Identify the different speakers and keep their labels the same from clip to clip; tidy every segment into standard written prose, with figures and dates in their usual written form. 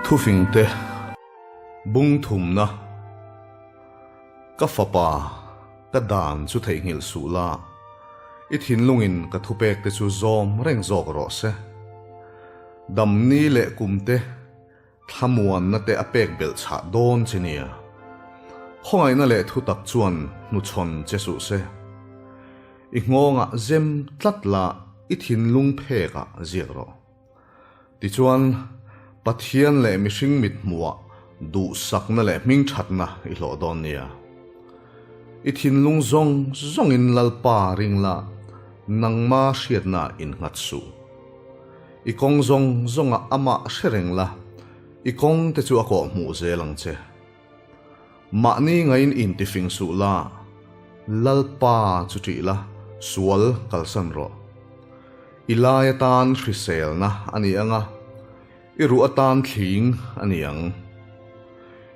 Speaker 1: Thufingte bung thumna Ka fapa, ka dan chu theihnghilh suh la, i thinlungin ka thupekte chu zawm reng zawk rawh se. Damni leh kumte Thlamuanna te a pek belh chhah dawn che nia. Khawngaihna leh thutak chuan hnuchhawn che suh se. I nghawngah zem tlat la i thinlung phekah ziak rawh. Tichuan, Pathian leh mihring mithmuhah duhsakna leh hmingthatna i hlawh dawn nia. I thinlung zawng zawngin Lalpa ring la, nangma hriatna innghat suh. I kawng zawng zawngah amah hre reng la, i kawng te chu a kawh hmuh zel ang che. Mahni ngaiin intifing suh la, Lalpa chu ṭih la, sual kalsan rawh. I lai atan hriselna a ni ang a, i ruh atan thling a ni ang.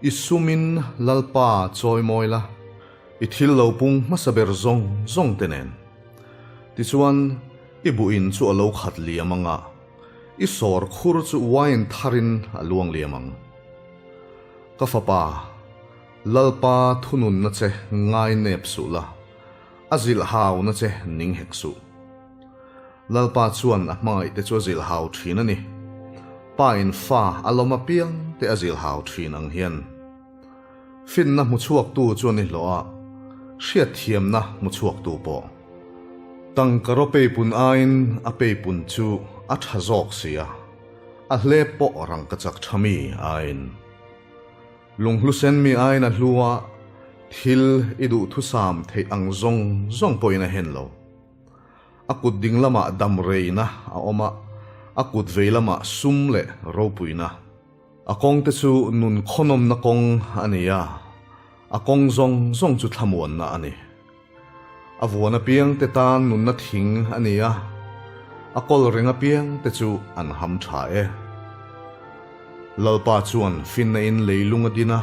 Speaker 1: I sumin Lalpa chawimawi la, i thil lo pung hmasa ber zawng zawng te nen. Tichuan, i buhin chu a lo khat liam ang a, i sawr khur chu wine tharin a luang liam ang. Ka fapa, Lalpa thununna che ngai nep suh la, a zilh hauna che ning hek suh. Lalpa chuan a hmangaihte chu a zilh hau thin a ni. Pa in fa a lawm apiang te a zilh hau thin ang hian. Finna hmu chhuaktu chu a ni hlawh a, hriatthiamna hmu chhuaktu pawh. Tangka raw peipun aiin a peipun chu a tha zawk si a, a hlep pawh rangka chak tha mi aiin. Lunghlusen mi aiin a hlu a, thil i duhthusam theih ang zawng zawng pawhin a hen lo. A kut ding lamah dam reina a awm a, a kut vei lamah sum leh ropuina. A kawng te chu nun khawnawmna kawng a ni a, a kawng zawng zawng chu thlamuanna a ni. A vuan apiang te tan nunna thing a ni a, a kawl reng apiang te chu an ham tha e. Lalpa chuan finna in leilung a din a,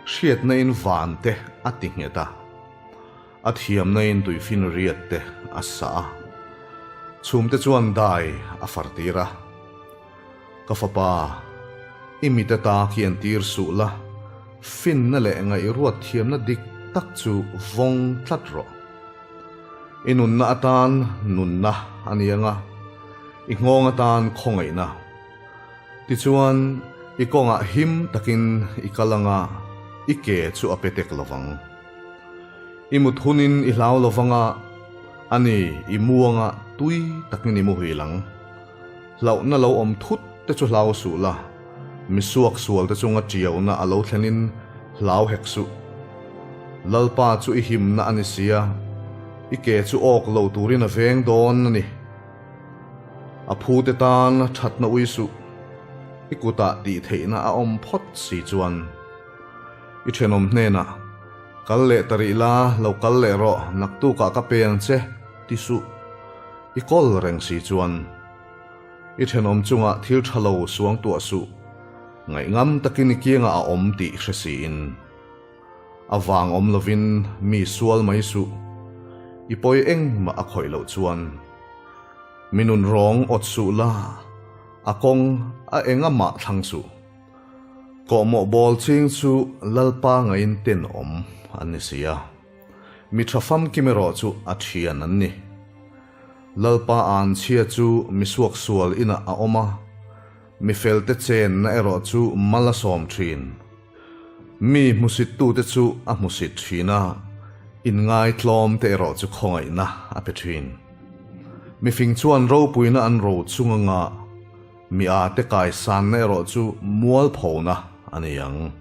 Speaker 1: hriatna in van te a ti nghet a, a thiamna in tuifin riat te a sa a, chhum te chuan dai a far tir a. Ka fapa, i mit ata khi an tir suh la, finna leh ngaihruat thiamna dik tak chu vawng tlat rawh. I nunna atan nunna a ni ang a, i nghawng atan khawngaihna. Tichuan, i kawngah him takin i kal ang a, i ke chu a pe tek lo vang. I mut hunin i hlau lo vang a, ani i muanga tui takin i muhil ang. Hlauhna lo awm thut te chu hlau suh la, mi suaksual te chunga tiauna a lo thlenin hlau hek suh. Lalpa chu i himna a ni sia, i ke chu awk lo turin a veng dawn a ni. A phu te tan thatna ui suh, i kutah tih theihna a awm phawt si chuan. I thenawm hnenah, Kal leh ta rih la, lo kal leh rawh, naktukah ka pe ang che, ti suh. I kawl reng si chuan i thenawm chungah thil tha lo suang tuah suh, ngaihngam takin i kiangah a awm tih hre siin. A vang awm lovin mi sual mai suh, i pawi engmah a khawih loh chuan. Mi nun rawng awt suh la, a kawng a engamah thlang suh. Kawhmawh bawl ching chu Lalpa ngaiin tenawm an ni si a. Mi tha famkim erawh chu a thian an ni. Lalpa anchhia chu mi suaksual inah a awm a, mi felte chenna erawh chu mal a sawm thin. Mi hmusittute chu a hmusit thin a, inngaitlawmte erawh chu khawngaihna a pe thin. Mi fing chuan ropuina an ro chung anga mi ate kaisanna erawh chu mualphona a ni ang.